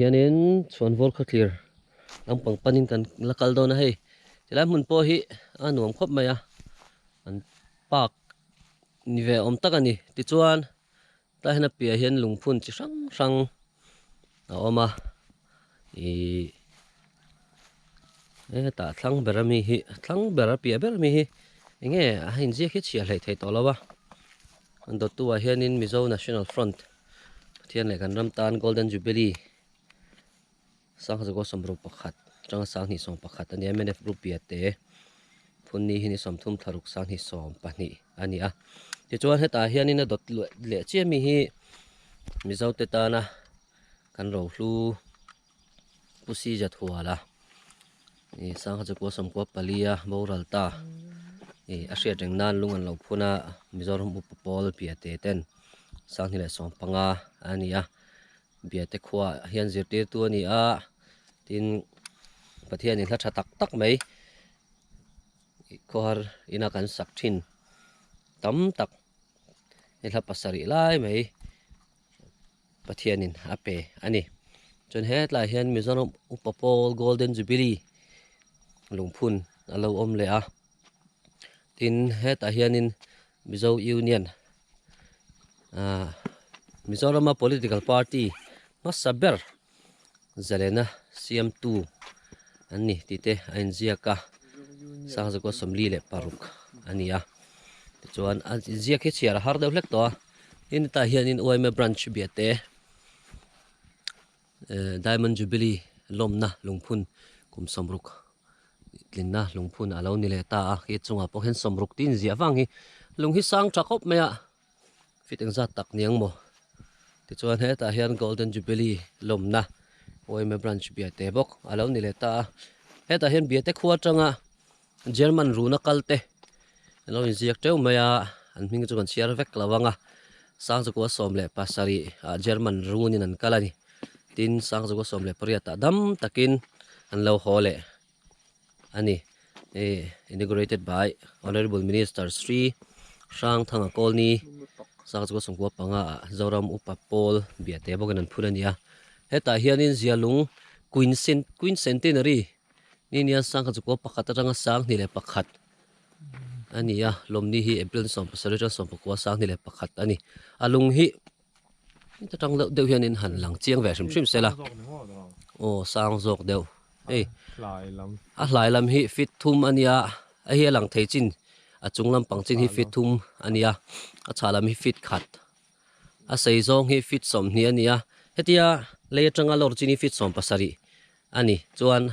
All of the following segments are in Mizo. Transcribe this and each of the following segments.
hianin chhuanvawr khawthlir lampang panin kan la kal dawn a hei tilai hmun pawh hi a nuam khawp mai a an park ni ve awm tak a ni tichuan tlai hian a piah hian lungphun chi hrang hrang a awm a ihh hetah thlang ber ami hi thlang ber a piah ber ami hi eng nge a inziak hi chhiah hleih theih tawh lo a an dawttu ah hianin Mizo National Front Pathian leh kan ram tan Golden Jubilee Sangzakaw 61 atanga 21 a ni a mnf group biate phunni hi ni 36 20 a ni a tichuan hetah hianin a dawt leh chiah mi hi Mizo te tana kan rohlu Pu Sija Thuala ih 1994 a boral ta ih a hriat reng nan lung an lo phun a Mizoram upa pawl biate ten 2015 a ni a. Biate khua hian zirtirtu a ni a, tin Pathianin hla tha tak tak mai khawhar ina kan sak thin tam tak he hla pasarih lai mai Pathianin a pe a ni. Chuan hetlai hian Mizoram Upa Pawl Golden Jubilee lungphun a lo awm leh a, tin hetah hianin Mizo Union Ahh Mizorama political party hmasa ber zalena siamtu an ni tih te a inziak a Sangzakaw 46 a ni a tichuan a inziak hi chhiar a har deuh hlek tawh a tin hetah hianin yma branch biate ehh diamond jubilee lawmna lungphun kum 60 tlinna lungphun a lo ni leh ta a khi chungah pawh hian 60 tih inziah vang hi lung hi sang tha khawp mai a fit engzat tak ni ang maw tichuan hetah hian golden jubilee lawmna yma branch biate bawk a lo ni leh ta a hetah hian biate khua atanga German runa kal te an lo inziak teuh mai a an hming chu kan chhiar vek lo ang a Sangzakua 17 ah German runin an kal a ni tin Sangzakua 18 ah dam takin an lo haw leh a ni ih inaugurated by honourable minister Sri Hrangthanga Kawlni Sangzakua 95 ah Zoram Upa Pawl Biate bawkin an phun a ni a hetah hianin Zialung Queen Queen Centenary Ni nia 1901 atanga 21 a ni a, lawmni hi April 17 atanga 19 21 a ni. A lung hi heta tang deuh deuh hianin han lang chiang ve hrim hrim sela. Aw sang zawk deuh hei a hlai lam hi feet thum a nia a hi a lang thei chin a chung lampang chin hi feet thum a nia a chhah lam hi feet khat a sei zawng hi feet 20 a ni a hetia lei atanga lawr chin hi feet 17 a ni chuan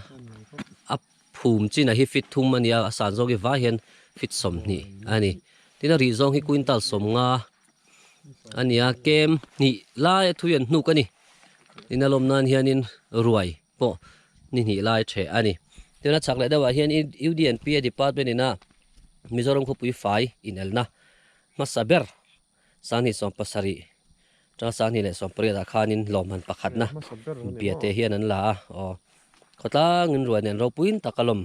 a phum chinah hi feet thum a ni a a san zawng hi vai hian feet 20 a ni tin a rih zawng hi quintal 50 a ni a kem hnih lai a thui an hnuk a ni tin a lawm nan hianin ruai pawh ni hnih lai theh a ni tin a chhak leh deuhah hian U_D_N_P_A department ina Mizoram khawpui fai inelna hmasa ber. 2017 tang 2018 ah khanin lawmman pakhatna biate hian an la a aw khawtlangin ruai nen ropuiin tak a lawm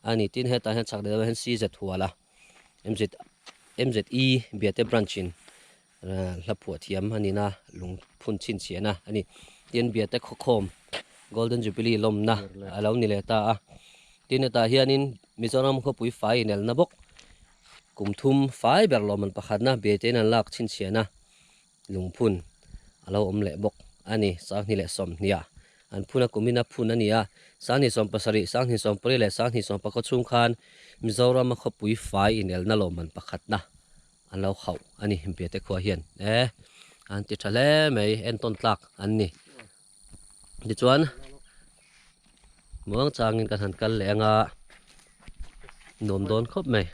a ni tin hetah hian chhak leh deuh ah hian CZ hual a MZ MZE biate branch in hla phuah thiam a nihna lungphun chhinchhiahna a ni tin biate khawkhawm golden jubilee lawmna a lo ni leh ta a tin hetah hianin Mizoram khawpui fai inelna bawk. Kum thum fai ber lawmman pakhatna Biatein an lak chhinchhiahna lungphun a lo awm leh bawk a ni. 2020 ah an phun a kumin a phun a ni a, 2017, 2020 leh 2024 chhung khan Mizorama khawpui fai inelna lawmman pakhatna an lo hauh a ni Biate khua hian e an ti tha hle mai entawn tlak an ni. Tichuan muang changin kan han kal leh anga nuam dawn khawp mai.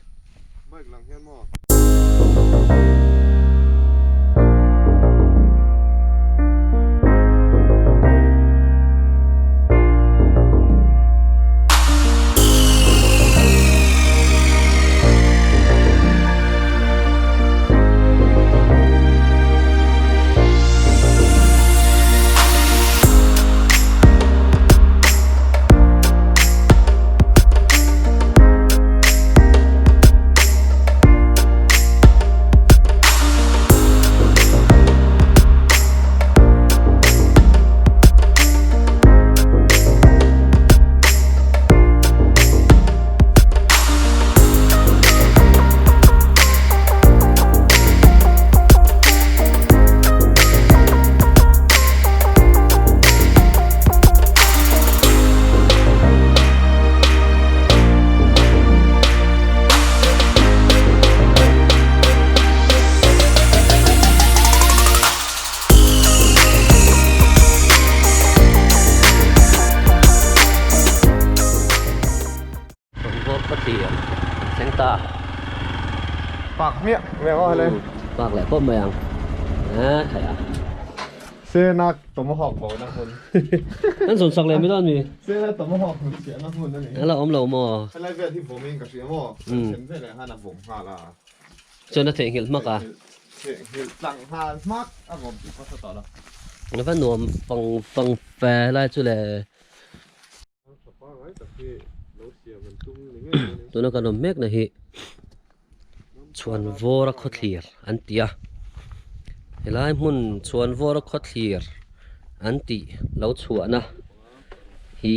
ta. Park hmiah hmiah maw helai. Park leh pawp mai ang. Eh khai a. Sena tomahawk bo na hmun. Kan zawn sak leh mi dawn mi. Sena tomahawk hmun chhiah na hmun a ni. Ela awm lo maw? Helai vel hi vawm in ka hria maw? Kan then vel ah khan a vawm nghal a. Chuan a theihnghilh hmak a. Theihnghilh tlang nghal hmak a vawm tih pawh hre tawh lo. A va nuam fang fang fe helai chu le. Tuna kan awm mek na hi Chhuanvawra khawthlir an ti a. Helai hmun Chhuanvawra khawthlir an tih lo chhuahna hi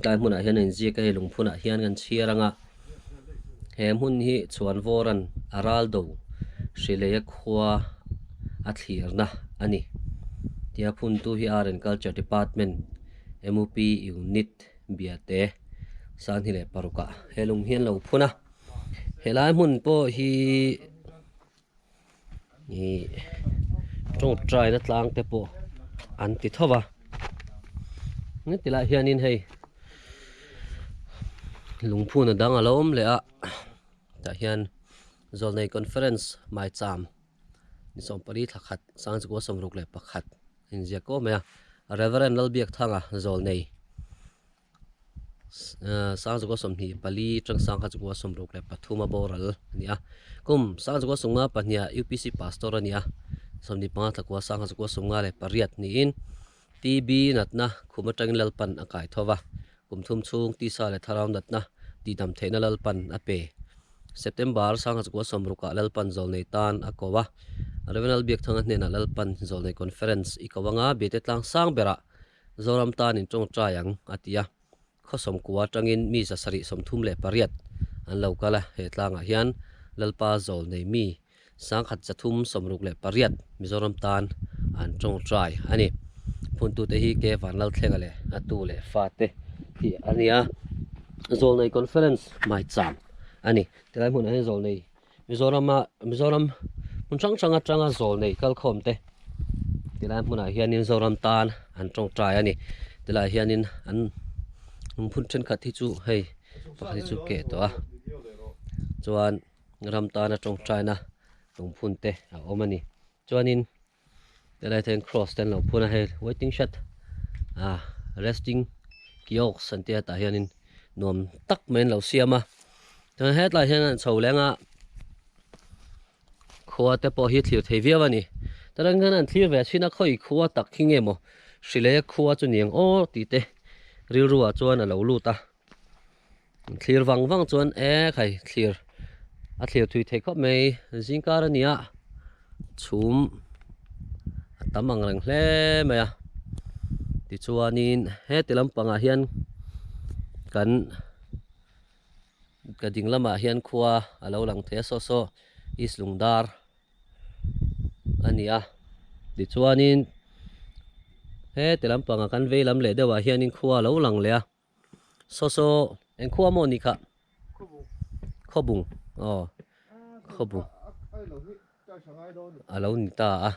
tlai hmunah hian a inziak a hei lungphunah hian kan chhiar ang a. He hmun hi Chhuanvawra'n a ral do hrileia khua a thlirna a ni. Tia phuntu hi Art and Culture Department MUP Unit Biate Sanghni leh parukah he lung hi an lo phun a. Helai hmun pawh hi ih tawngtaina tlang te pawh an ti tho va heti lai hianin hei lungphun a dang a lo awm leh a tah hian zawlnei conference maicham ni sawmpali thla khat sangchukua sawmruk leh pakhat a inziak kawm mai a Reverend Lalbiakthanga zawlnei. Sangchukua 24 atang Sangchukua 63 a boral a ni a. Kum Sangchukua 52 ah UPC Pastor a ni a. 25 thlakua Sangchukua 58 niin TB natna khum atangin Lalpan a kai tho va. Kum thum chhung tisa leh thlarau natna tihdam theihna Lalpan a pe. September Sangchukua 60 ah Lalpan zawlnei tan a ko a. Rev. Biakthanga hnenah Lalpan zawlnei Conference i ko anga Biate tlang sang berah Zoram tan in tawngtai ang, a ti a. Khawsawm kua atangin mi 738 an lo kal a, he tlangah hian Lalpa zawl nei mi 1368 Mizoram tan an tawngtai a ni. Phuntute hi Ke Vanlalthlenga leh a tu leh fate tih a ni a, Zawlnei Conference maicham a ni. Tilai hmunah hian Zawlnei Mizorama Mizoram hmun hrang hrang atanga zawlnei kalkhawm te tilai hmunah hianin Zoram tan an tawngtai a ni tilaiah hianin an lungphun thenkhat hi chu hei pakhat hi chu keh tawh a chuan ram tana tawngtaina lungphun te a awm a ni chuanin Helai te hian cross te an lo phun a hei waiting shed ah resting kiosk an tia tah hianin nuam tak mai an lo siam a chuan hetlai hian an chho leng a khua te pawh hi thlir thei viau a ni chuan hian an thlir ve thin a khawi khua tak hi nge maw hrileh khua chu ni ang aw tih te rilru ah chuan a lo lut a. Thlir vang vang chuan e khai thlir a thlir thui thei khawp mai zingkar a nia chhum a tam ang reng hle mai a tichuanin heti lampangah hian kan ka ding lamah hian khua a lo lang thei a saw saw east lungdar a ni a tichuanin heti lampangah kan vei lam leh deuhah hianin khua a lo lang leh a. Saw saw eng khua maw ni kha? Khawbung aw Khawbung a lo ni ta a.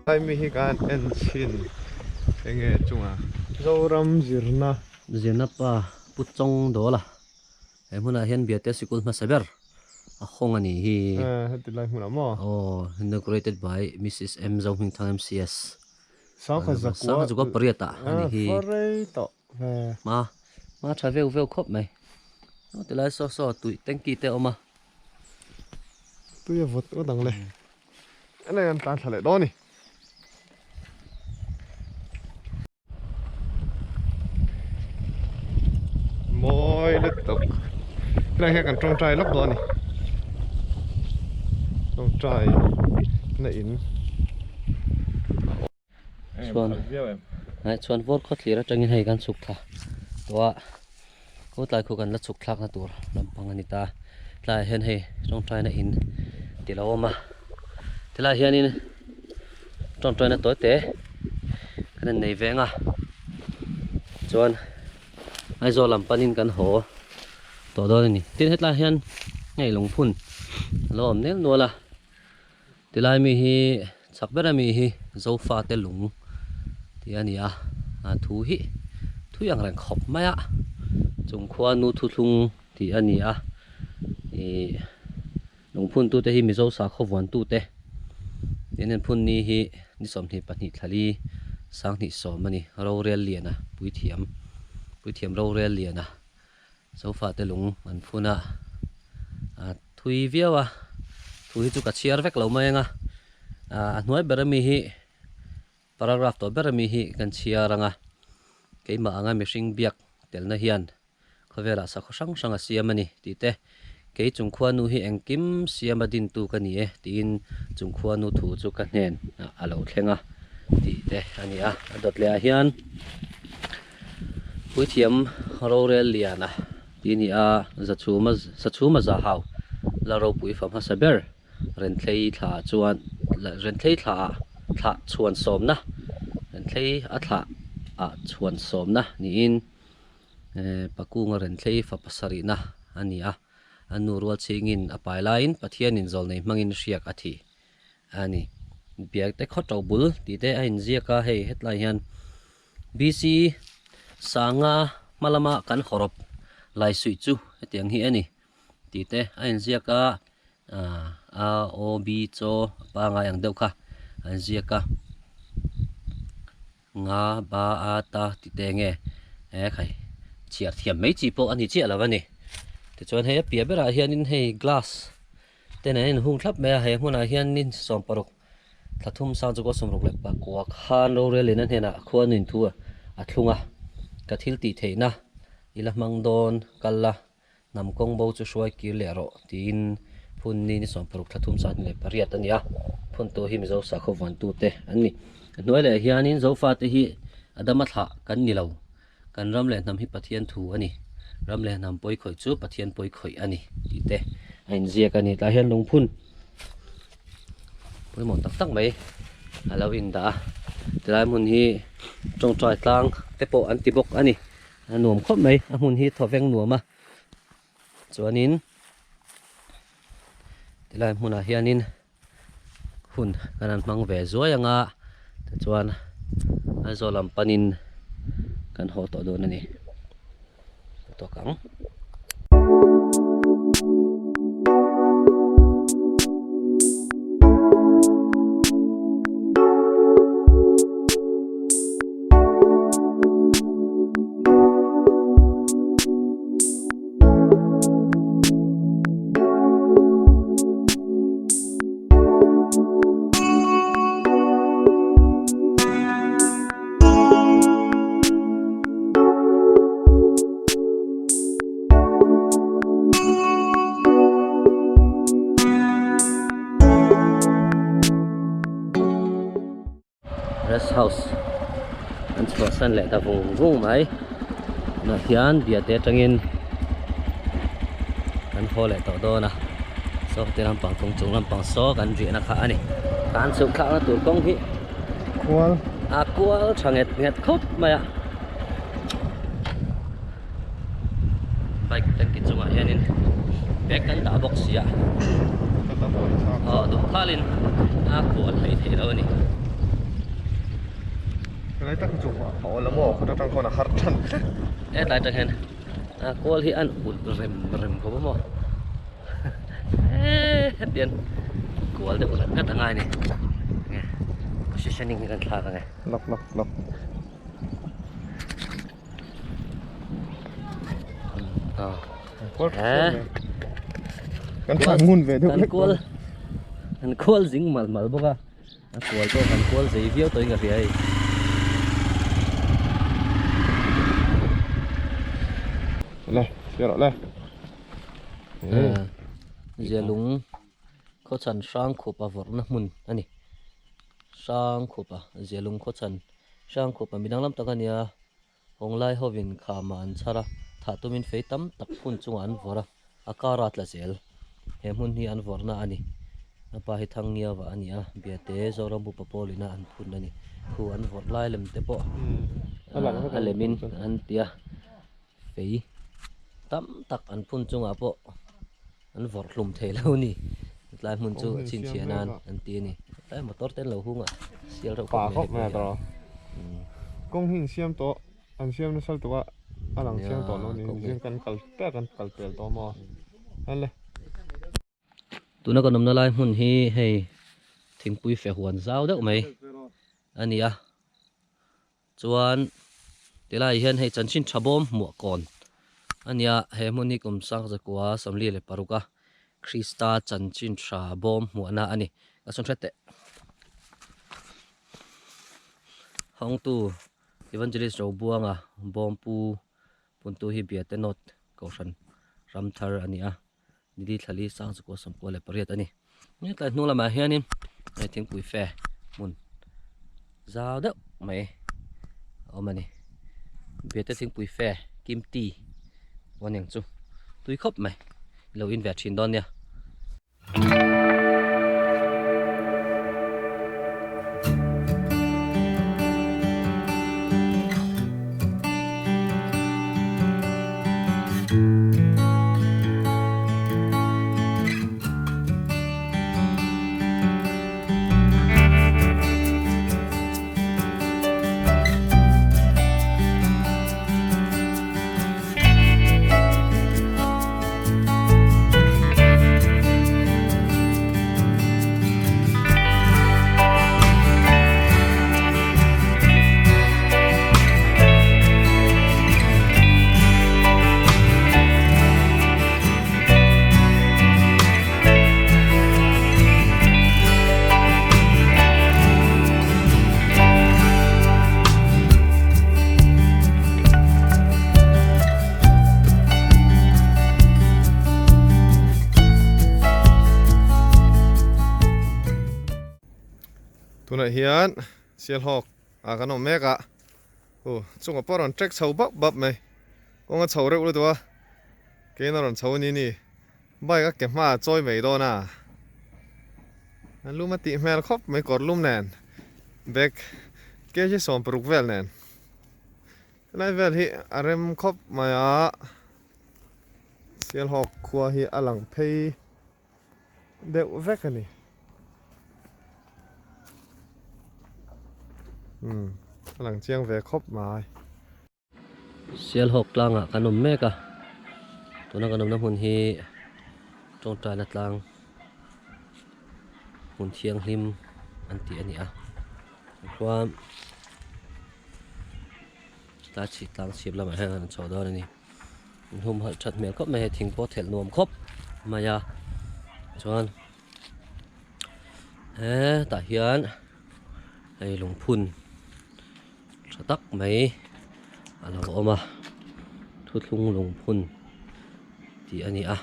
Laimi hi kan en chhin enge chunga Zoram zirna. Zirna pa Pu Chawng Dawla he hmunah hian Biate sikul hmasa ber. a hawng a nih hi. Eh heti lai hmunah maw? Aw inaugurated by Mrs M Zohmingthang MCS. Sangha zakua Sangha zakua pariat ah a nih hi. Fa rei tawh ve. Ma ma tha veu veu khawp mai. Aw tilai saw saw tui tanky te a awm a. Tui a vawt ngawt ang le. Helai an tlan thla leh dawn a ni. Mawi lutuk helai hian kan tawngtai lawk dawn a ni tawngtai na in chuan hei chuan vawr khaw thlir atangin hei kan chhuk thla tawh a khaw tlai khu kan la chhuk thlak na tur lampang a ni ta tlaiah hian hei tawngtai na in ti lo awm a tilai hianin tawngtai na tawi te kan han nei veng a chuan Aizawl lam panin kan haw tawh dawn a ni tin hetlai hian hei lungphun a lo awm nel nual a. Tilai mi hi chak ber ami hi Zofate lung tih a ni a, a thu hi thui ang reng khawp mai a, chung khua nu thuthlung tih a ni a, ih lungphun tute hi Mizo sakhaw vuan tute tin an phun ni hi ni 22 thlali 2010 a ni, Rorel Liana Puithiam Puithiam Rorel Liana. Zofate lung an phun a, a thui viau a, thu hi chu ka chhiar vek lo mai ang a, a hnuai ber ami hi paragraph tawh ber ami hi kan chhiar ang a, keimah anga mihring biak telna hian khawvelah sakhaw hrang hrang a siam a ni tih te, kei chung khuanu hi engkim siam a dintu ka ni e tiin chung khuanu thu chu ka hnen a lo thleng a tih te a ni a, a dawt leh ah hian. Puithiam rorel liana tih a ni a, Zachhuma Zachhuma Zahau la ropui fa hmasa ber Renthlei thla ah chuan Renthlei thla ah thlah chhuan sawmna Renthlei a thlah ah chhuan sawmna niin Pakunga Renthlei fa pasarihna a ni a, a nu rual chhingin a pai laiin Pathianin zawlnei hmangin hriak a thi a ni. Biakte khaw to bul tih te a inziak a, hei hetlai hian BC sanga hma lama kan hawrawp lai suih chu hetiang hi a ni tih te a inziak a, a o b chaw pangai ang deuh kha a inziak a, nga ba a ta tih te enge he khai chhiar thiam mai chi pawh a ni chiah lo a ni. Tichuan hei a piah berah hianin hei glass te nen a inhung thlap mai a, he hmunah hianin 16 Thla thum sang chu kaw 60 leh pakua khan rorel in a hnenah khuanu in thu a thlung a, ka thil tih theihna i la hmang dawn kal la, hnam kawng bo chu hruai kir leh rawh tiin phun ni ni 60 thla thum sang hnih leh pariat a ni a, phun tu hi Mizo sakhaw vuantu te an ni. A hnuai leh hianin Zofate hi Adama thlah kan ni lo, kan ram leh hnam hi Pathian thu a ni, ram leh hnam pawi khawih chu Pathian pawi khawih a ni tih te a inziak a ni. Tlai hian lungphun pawimawh tak tak mai a lo indah a, tilai hmun hi tawngtai tlang te pawh an ti bawk a ni, a nuam khawp mai a hmun hi thawveng nuam a chuanin tilai hmunah hianin. hun kan han hmang ve zuai ang a tichuan Aizawl lam panin kan haw tawh dawn a ni tawk ang. Rest house an chhuahsan leh ta vung vung mai tunah hian biate atangin kan haw leh tawh dawn a saw te lampang kawng chung lampang saw kan riahna kha a ni kan chhuk thlakna tur kawng hi kual a kual tha nget nget khawp mai a bike tanki chungah hianin bag kan dah bawk si a aw duh khalin a kual hlei thei lo a ni. Helai tak hi chu a awl a maw kawt atang khawn a har than hle. Hetlai atang hian a kual hi an ulh rem rem khawp a maw. Eee hetiang kual deuh ngat ngat a ngai a ni. Enge positioning hi kan thlak ang e. Lak lak lak. Kan thlan ngun ve deuh lek kual kan kual zing mal mal bawk a a kual pawh kan kual zei viau tawhin ka hria hei le hria rawh le zialung khawchhan hrang khupa vawrhna hmun a ni hrang khupa zialung khawchhan hrang khupa midang lam tak a nia. Hawnglai hovin khamah an chhar a, thah tumin fei tam tak phun chungah an vawrh a, a kar a tla zel. He hmun hi an vawrhna a ni. A pa hi Thangngiava a ni a, Biate Zoram upa pawlina an phun a ni. Khu an vawrh lai lem te pawh a lemin an ti a, fei tam tak an phun chungah pawh an vawrh hlum thei lo a ni. Tlai hmun chu a chhinchhiah nan an ti a ni. Tlai motor te an lo hung a, sial reuh khawp mai hei pawh hi. Kawng hi an siam tawh, an siam nasa lutuk a, a lang chiang tawh lo a ni. Zing kan kal pek an kal pel tawh maw? Hale. Tuna kan awmna lai hmun hi hei thingpui fe huan zau deuh mai a ni a. Chuan tilaiah hian hei chanchin tha bawm hmuah kawn a nia, he hmun hi kum sang zakua 46 a Krista chanchin tha bawm hmuahna a ni. Ka sawn hret teh. Hawngtu Evangelist Robuanga Bawmpu Puntu hi Biate North Kohhran Ramthar a ni a, Nili Thlali sang zakua 98 a ni. Hetlai hnung lamah hianin hei thingpui fe hmun zau deuh mai a awm a ni Biate thingpui fe kim tea pawh a ni ang chu tui khawp mai ilo in ve thin dawn nia. Tunah hian Sialhawk ah kan awm mek a. Aw chungah pawh a rawn trek chho bap bap mai kawng a chho reuh lutuk a kein a rawn chho a ni ni bike a ke hma a chawi mai dawn a a lum a tih hmel khawp mai kawr lum nen bag kg 60 vel nen helai vel hi a rem khawp mai a Sialhawk khua hi a lang phei deuh vek a ni. Umm a lang chiang ve khawp mai. Sialhawk tlangah kan awm mek a, tuna kan awmna hmun hi tawngtaina tlang hmun thianghlim an tih a ni a, chuan tlai chhip tlang chhip lamah hian an chho dawn a ni. Inhum halh that hmel khawp mai hei thing pawh thelh nuam khawp mai a chuan hetah hian hei lungphun tha tak mai a lo awm a thuthlung lungphun tih a ni a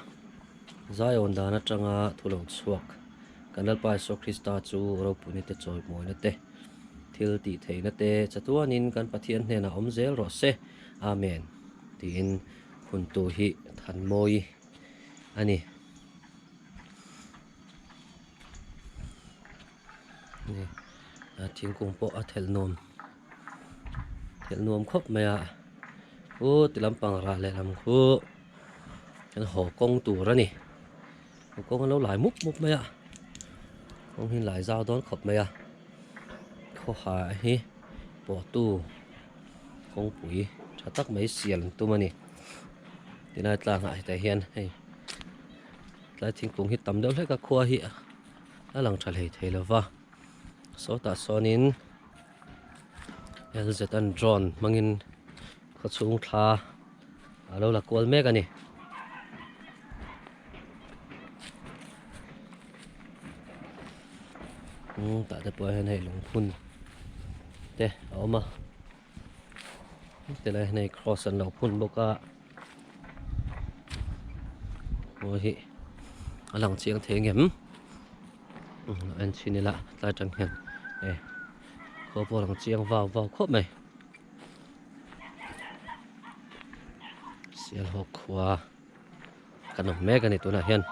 Zion dan atanga thu lo chhuak kan Lalpa Isua Krista chu ropuina te chawimawina te thil tih theihna te chatuanin kan Pathian hnenah awm zel rawh se. Amen tiin phuntu hi Thanmawi a ni. Thingkung pawh a thelh nuam thelh nuam khawp mai a khu ti lampang rah leh lam khu kan haw kawng tur a ni haw kawng a lo lai mup mup mai a kawng hi lai zau dawn khawp mai a khawhar hi pawhtu. Kawngpui tha tak mai sial an tum a ni tilai tlangah hetah hian hei Tlai thingkung hi tam deuh hlek a khua hi a lang tha hlei thei lo va sawtah sawnin lz an drone hmangin khaw chhung thla a lo la kual mek a ni. Tah te pawh hian hei lungphun te a awm a tilai hian hei cross an lo phun bawk a mawi hi a lang chiang thei ang em en chhin ila tlai atang hian e khua pawh a lang chiang vau vau khawp mai Sialhawk khua. Kan awm mek a ni tunah hian.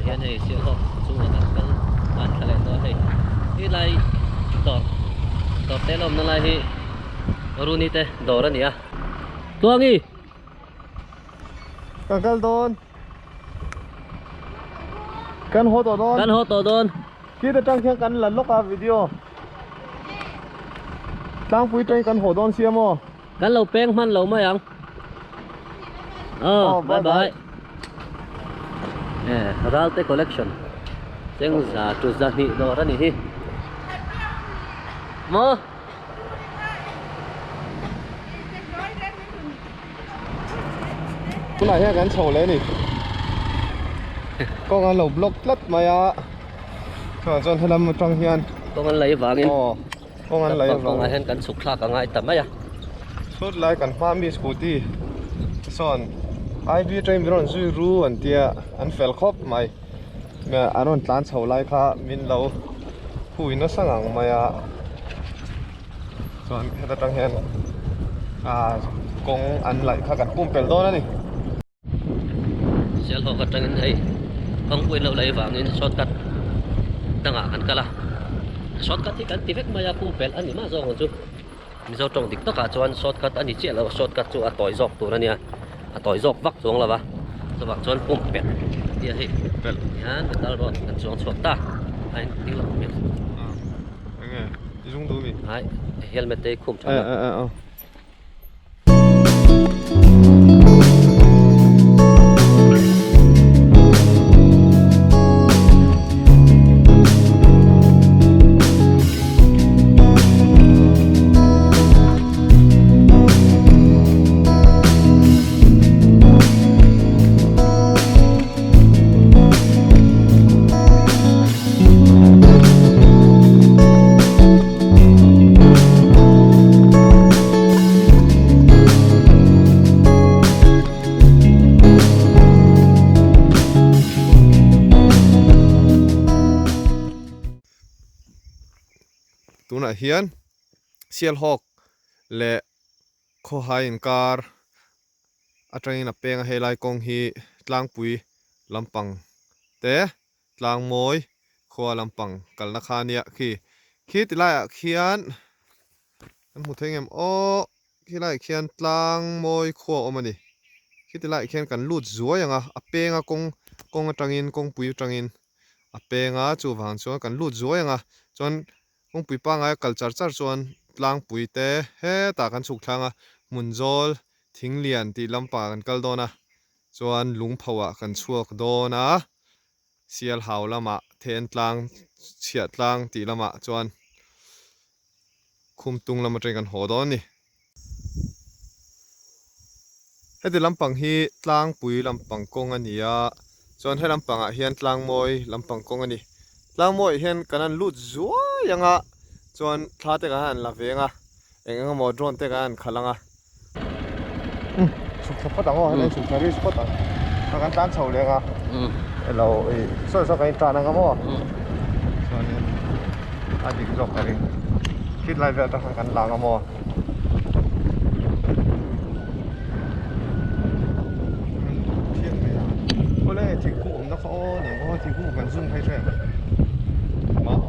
Hian hei Sialhawk chungah kan kal an thla leh tawh a hei helai dawr dawr te lawmna lai hi Runi te dawr a ni a Tluangi! Ka kal dawn Kan haw tawh dawn Kan haw tawh dawn Khi te tang khian kan la lawk a video Tlangpui tangin kan haw dawn sia maw Kan lo peng hman lo mai ang Aw bye bye Eh Ralte collection Chengza tu zahnih dawr a ni hi Maw Tunah hian kan chho leh a ni kawng an lo block tlat mai a chuvang chuan helam atang hian kawng an lei vangin aw kawng an lei vangin kawngah hian kan chhuk thlak a ngai ta mai a chhut lai kan hma mi scooty sawn IV train min rawn zui ru an tia an fel khawp mai an rawn tlan chho lai kha min lo hui nasa ngang mai a. Chuan heta tang hian ah kawng an laih kha kan pumpelh dawn a ni. Sialhawk atangin hei kawngpui lo lei vangin shortcut dangah kan kal a, shortcut hi kan ti vek mai a pumpelh a ni mah zawk ang chu. Mizo tawng dik takah chuan shortcut a ni chiah lo, shortcut chu a tawi zawk tur a nia, a tawi zawk vak chuang lo va, chuvang chuan pumpelh a tia hei hian metal rod kan chuang chhuak ta a in ding lam hmel. Enge i zung duh mi? Hai helmet te i khum tha a. Tunah hian Sialhawk leh Khawhai inkar atangin a peng a helai kawng hi tlangpui lampang te tlangmawi khua lampang kalna kha ania khi. Khi ti laiah khian kan hmu thei ngem aw khi laiah khian tlangmawi khua a awm a ni. Khi ti laiah khian kan lut zuai ang a, a peng a kawng kawng atangin kawngpui atangin a peng a chuvang chuan kan lut zuai ang a chuan Kawngpui pangngai a kal char char chuan tlangpui te hetah kan chhuk thlang a, hmun zawl thing lian tih lampangah kan kal dawn a, chuan lungpho ah kan chhuak dawn a, Sialhau lamah then tlang chhiah tlang tih lamah chuan Khumtung lam atangin kan haw dawn a ni. Heti lampang hi tlangpui lampang kawng a ni a, chuan he lampangah hian tlangmawi lampang kawng a ni. Tlangmawiah hian kan han lut zuai ang a, chuan thla te kan han la veng a, eng eng emaw drone te kan han khalh ang a. Umm chhuk thla phawt ang aw, helai chhuk thla risk phawt ang. Kan tlan chho leh ang a, elo ih sawi sawi kan intan ang a maw? Chuanin a dik zawk ka ring, khit lai vel atang khan kan lang a maw? Awle thingkung awmna kha aw ni ang aw thingkung kan zoom phei thin maw?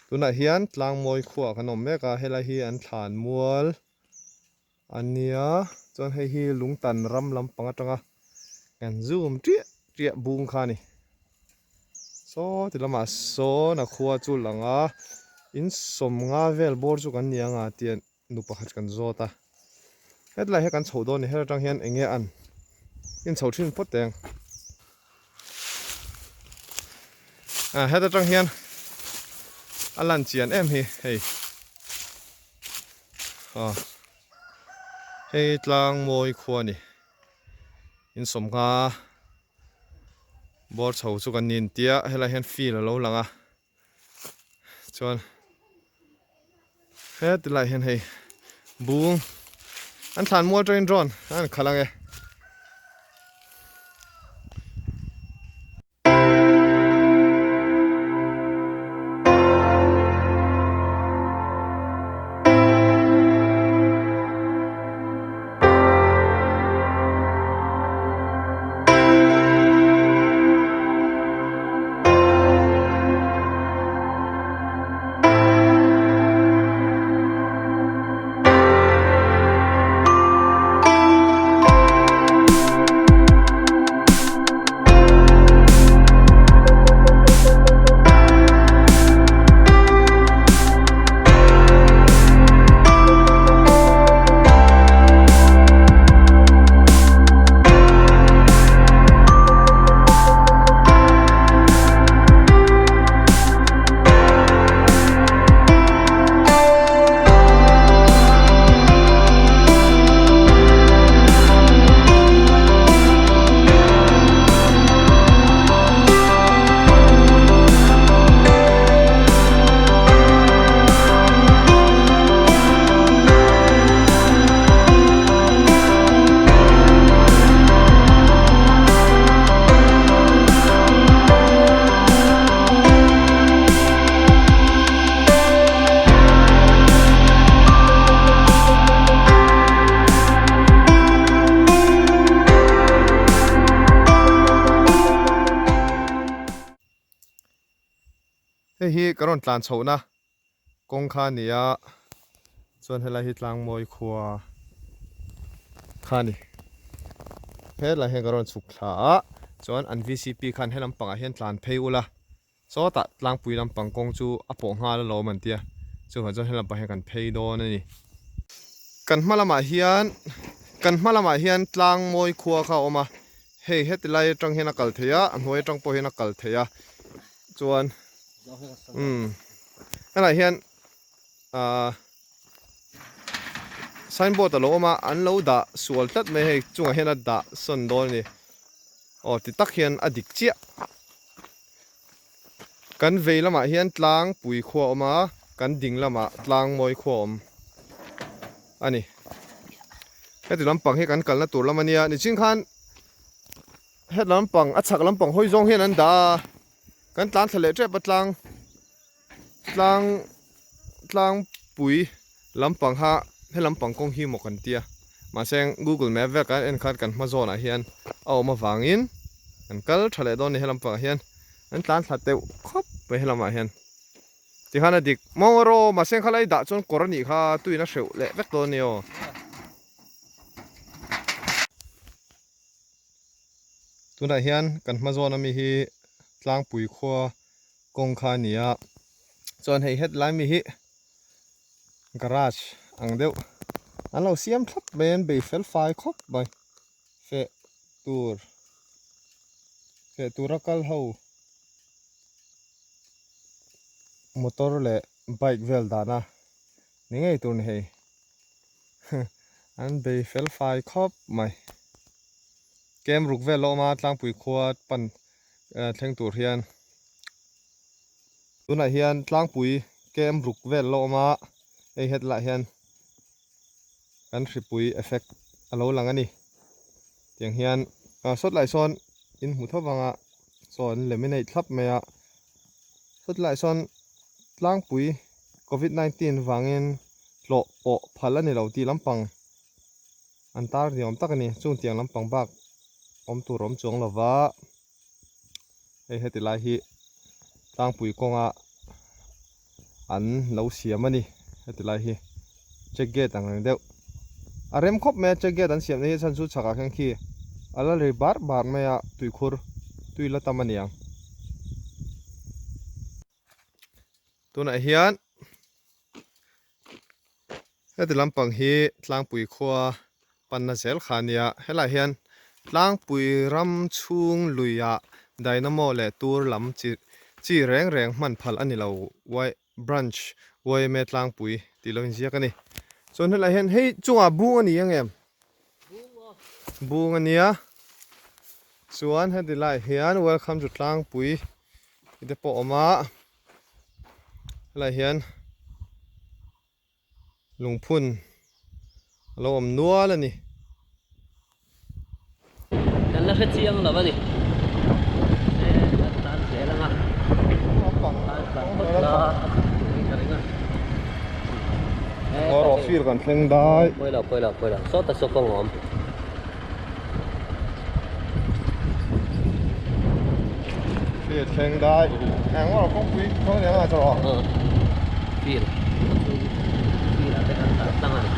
Tunah hian tlangmawi khuaah kan awm mek a helai hi an thlan mual a nia chuan hei hi lungtan ram lampang atanga kan zoom chiah chiah bung kha a ni saw ti lamah sawn a khua chu lang a in sawmnga vel bawr chu kan ni ang a tian nu pakhat kan zawt a hetlai hi kan chhoh dawn a ni her atang hian eng nge an in chho thin phawt teng ah het atang hian a lan chian em hi hei ah hei tlang mawi khua a ni in sawmnga bawr chho chu kan ni intia helai hian field a lo lang a. Chuan heti lai hian hei bung an thlan mual atangin drone a han khalh ang e. Hei hi ka rawn tlan chhohna kawng kha a ni a, chuan helai hi Tlangmawi khua kha a ni. Helai hian ka rawn chhuk thla a, chuan an vcp khan he lampangah hian tlan phei ula, sawtah Tlangpui lampang kawng chu a pawh nghal alawm an tia, chuvang chuan he lampang hian kan phei dawn a ni. Kan hma lamah hian kan hma lamah hian Tlangmawi khua kha a awm a, hei heti lai atang hian a kal thei a, a hnuai atang pawh hian a kal thei a, chuan umm helaiah hian ahh signboard a lo awm a an lo dah sual tlat mai hei chungah hian a dah sawn dawn a ni aw ti tak hian a dik chiah kan vei lamah hian tlangpui khua a awm a kan ding lamah tlangmawi khua a awm a ni heti lampang hi kan kalna tur lam a nia nichin khan. Het lampang a chhak lampang hawi zawng hian an dah a, kan tlan thla leh tep a tlang tlang tlangpui lampang kha he lampang kawng hi maw kan tia mahse google map vel kan en khan kan hma zawnah hian a awm avangin kan kal tha leh dawn a ni he lampangah hian an tlan thla teuh khawp mai he lamah hian tikhan a dik mawngawraw mahse khalai dah chuan kawr a nih kha tuin a hreuh leh vek dawn a ni aw. Tunah hian kan hma zawn ami hi tlangpui khua kawng kha a ni a chuan hei hetlai mi hi garage ang deuh an lo siam thlap mai an bei fel fai khawp mai feh tur feh tura kal ho motor leh bike vel dahna ni ngei tur a ni hei. An bei fel fai khawp mai. Kem ruk vel a awm a tlangpui khua pan thleng tur hian tunah hian tlangpui kem ruk vel a awm a hei hetlaiah hian kan hripui effect a lo lang a ni. Tiang hian sawtlai sawn in hmu tho vang a saw an laminate thlap mai a sawtlai sawn tlangpui covid 19 vangin tlawh pawh phal a ni lo tih lampang an tar ni awm tak a ni. Chung tiang lampang bak awm tur awm chuang lo va, hei heti lai hi tlangpui kawnga an lo siam a ni heti lai hi check gate ang reng deuh a rem khawp mai a check gate an siamna hi chhan chu chhakah khian khi a la ri bar bar mai a tuikhur tui la tam a ni ang. Tunah hian heti lampang hi tlangpui khua panna zel kha a nia helaiah hian tlangpui ram chhung luiah dynamo leh tur lam chi chi reng reng hman phal a ni lo y branch yma tlangpui tih lo inziak a ni chuan helaiah hian hei chungah bung a ni ang em bung a nia chuan heti laiah hian welcome to tlangpui tih te pawh a awm a helaiah hian lungphun a lo awm nual a ni. Kan la hre chiang lo a ni. Kan tan zel ang a. Tan tlan phawt la a dik tur hi ka ring a. Ngaw rawh fir kan thleng dai. Pawi lo pawi lo pawi lo sawta saw kawng a awm. Fir thleng dai. Eng ngaw rawh kawngpui kawng lian a chaw rawh. Fir fir ah te kan tlan tlang a ni.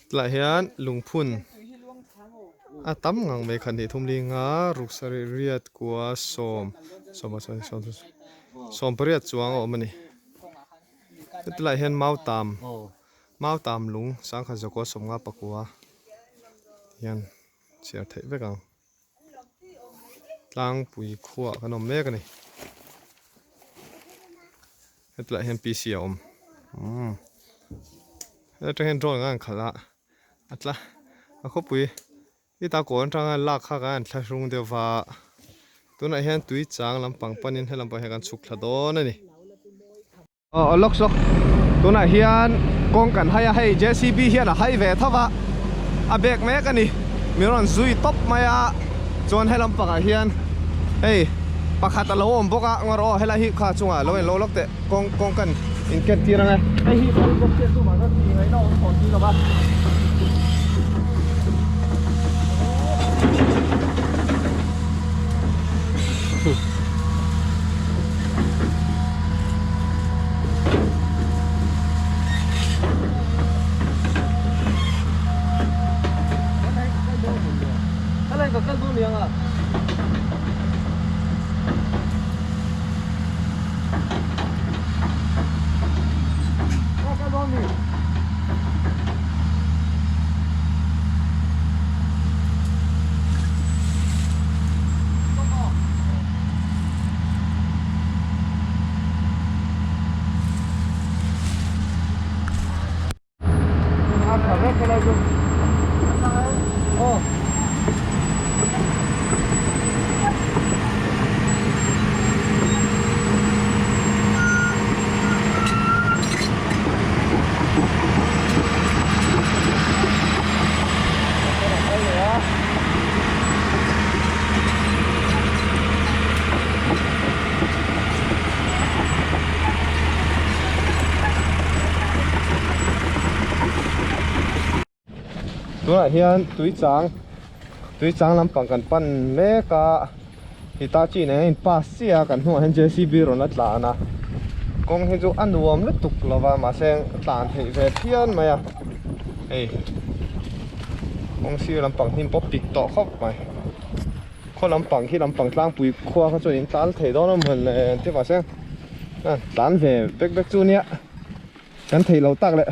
Tlaiah hian lungphun a tam ngang mai khat hnih thum linga ruk sarih riat kua sawm sawm sawm sawm pariat chuang a awm a ni hetilaiah hian mautam mautam lung sangkhat zakua sawmnga pakua hian chhiar theih vek ang. Tlangpui khuaah kan awm mek a ni. Hetlaiah hian PC a awm umm heta tang hian drone an khalh a a tla a khawpui i ta kawn atanga lak kha kan han thlahrung deuh va tunah hian tui chang lampang panin he lampang hian kan chhuk thla dawn a ni. Aw lawk sawk tunah hian kawng kan hai a hei JCB hian a hai ve tho va a bek mek a ni min rawn zui tawp mai a chuan he lampangah hian hei pakhat a lo awm bawk a ngaw rawh aw helai hi kha chungah lo in lo lawk teh kawng kawng kan in ken tir ang e hei hi kal bawk chiah chu mahse tih ngaihna awm tawh si lo va. Tunah hian tui chang tui chang lampang kan pan mek a Hitachi nen a in pass chiah a kan hnungah hian JCB rawn a tlan a kawng hi chu a nuam lutuk lova mahse tlan theih ve phian mai a hei kawng sir lampang hnim pawh pik tawh khawp mai khaw lampang khi lampang tlangpui khua kha chuan in tlan thei dawn a mawle an ti mahse tlan ve bek bek chu nia kan theih loh tak leh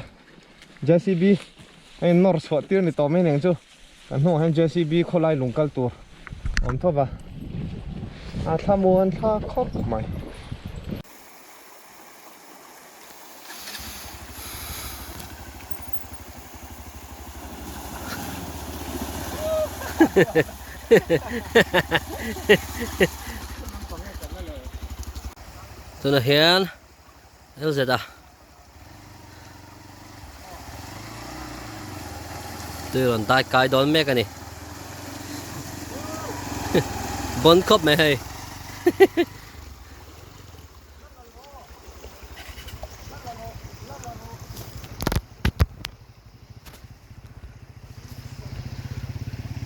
JCB a in nawr chhuah tir ni tawh mai neng chu. Kan hnungah hian JCB khawlai lung kal tur a awm tho va, a thlamuan thla khawp mai. Tunah hian LZ a. Tui rawn dai kai dawn mek a ni. Bon khawp mai hei.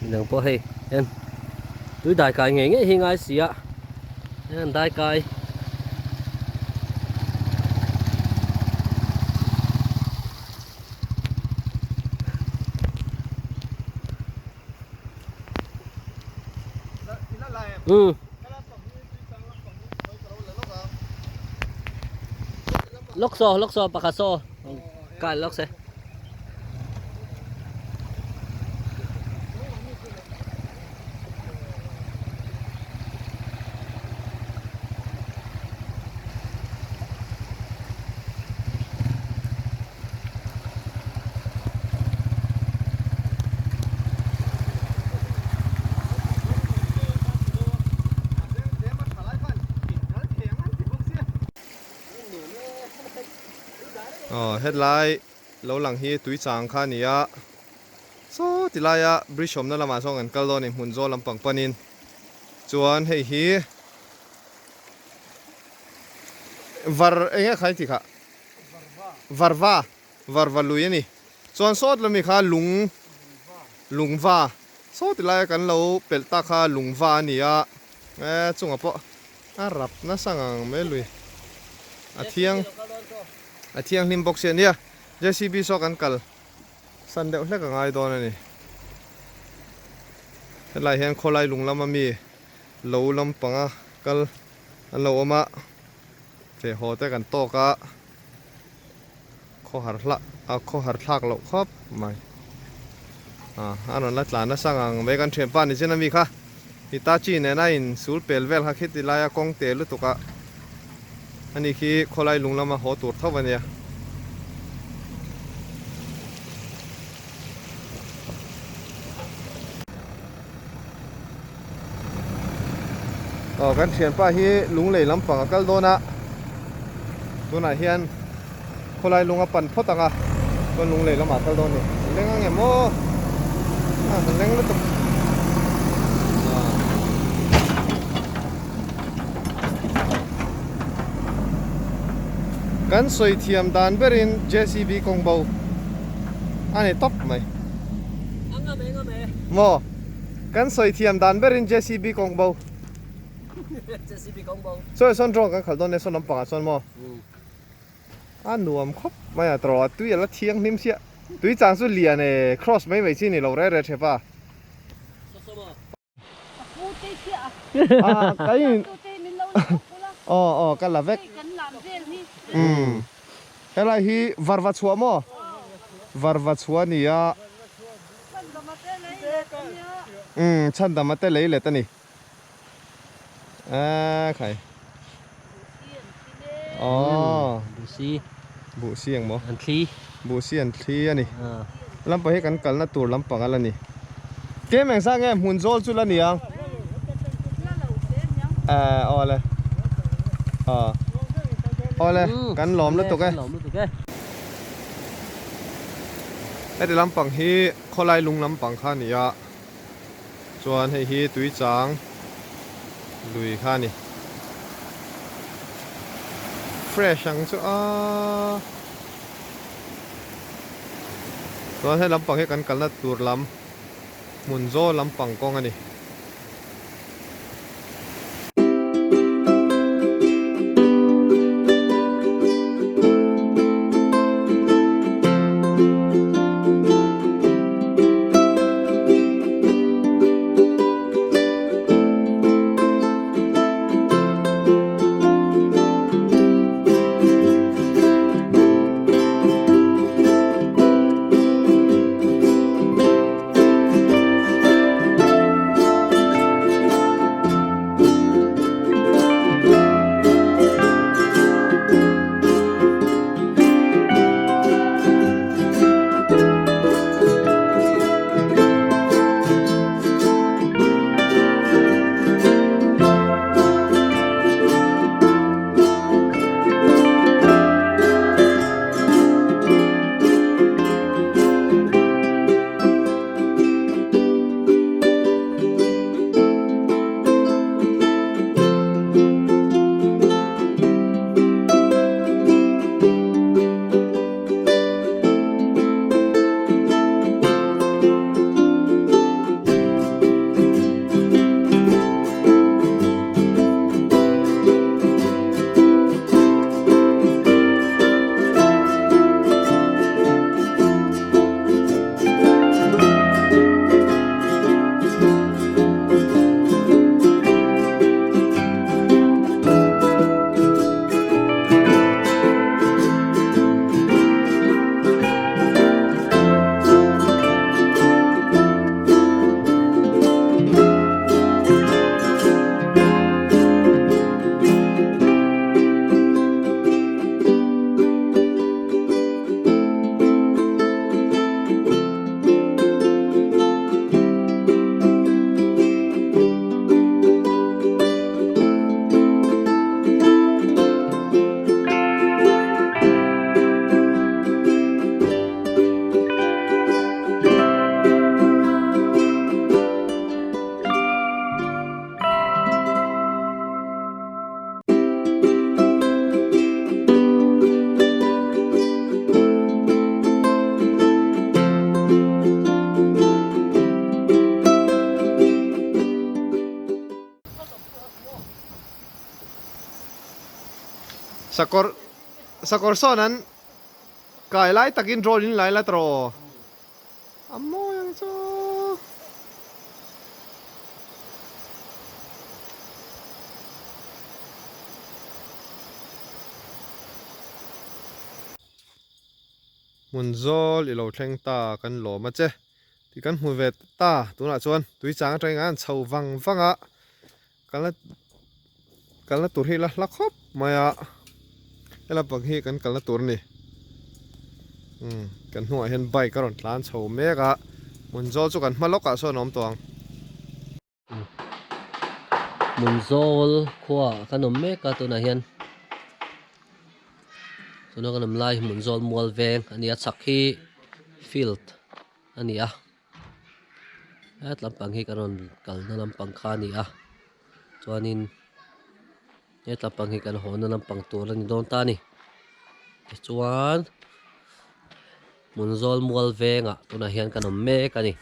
Midang pawh hei en tui dai kai ngei ngei hi ngai si a en dai kai Ừ. Lốc so, lốc so, pakhat so. Kai lốc se. Aw hetlai lo lang hi tui chang kha a ni a saw ti laia bridge awmna lamah sawn kan kal dawn a ni hmun zawl lampang panin chuan hei hi var eng nge khai tih kha varva varva lui a ni chuan sawt lami kha lung lungva saw ti laia kan lo pelh tak kha lungva a ni a e chungah pawh. A rap nasa ngang mai lui. A thiang a thianghlim bawk si a nia. JCB saw kan kal san deuh hlek a ngai dawn a ni. Helai hian khawlai lung lama mi lo lampanga kal an lo awm a. Feh haw te kan tawk a. Khawhar hlah a khawhar thlak loh khawp mai. A a rawn la tlan nasa ngang mai kan thianpa ni chin a mi kha. Hitachi nena in sul pel vel kha khiti laia kawng te lutuk a. Ani khi khawlai lung lama haw tur tho a nia. Aw kan thianpa hi lunglei lampang a kal dawn a, tunah hian khawlai lung a pan phawt ang a, chuan lunglei lamah a kal dawn a ni. A leng ang em aw? A a leng lutuk. Kan sawi thiam dan berin JCB kawng bo a ni tawp mai. Maw? Kan sawi thiam dan berin JCB kawng bo. JCB kawng bo. Sawi sawn drone kan khalh dawn nia sawn lampangah chuan maw? A nuam khawp mai a tawrh a tui a la thianghlim sia. Tui chang chu lian e cross mai mai chi ni lo re re thep a. A ka in aw aw ka la vek. Umm helai hi varva chhuah maw? Varva chhuah a ni a. Umm chhandama te lei let a ni. Aaa khai. Aww. Buhsi. Buhsi ang maw? An thli. Buhsi an thli a ni. Lampang hi kan kalna tur lampang a la ni. Tlem eng sang nge hmun zawl chu la ni ang. Aaa aw le. Aw. Aw le kan lawm lutuk e. Heti lampang hi khawlai lung lampang kha a ni a. Chuan hei hi tuichang lui kha a ni. Fresh ang chu a. Chuan hei lampang hi kan kalna tur lam hmun zawl lampang kawng a ni. Sakawr sakawr sawn an kai lai takin drone in lai la tawh a mawi ang chu. Hmun zawl i lo thleng ta kan lawm a che tih kan hmu ve ta tunah chuan tui chang atangin an chho vang vang a kalna kalna tur hi la hla khawp mai a. He lampang hi kan kalna tur a ni. Umm kan hnungah hian bike a rawn tlan chho mek a, Hmunzawl chu kan hma lawkah sawn a awm tawh ang. Hmunzawl khuaah kan awm mek a tunah hian tuna kan awm lai hi Hmunzawl mual veng a ni a, chhak hi field a ni a, het lampang hi kan rawn kalna lampang kha a ni a, chuanin he lampang hi kan hawnna lampang tur a ni dawn ta a ni tichuan Hmunzawl mual vengah tunah hian kan awm mek a ni.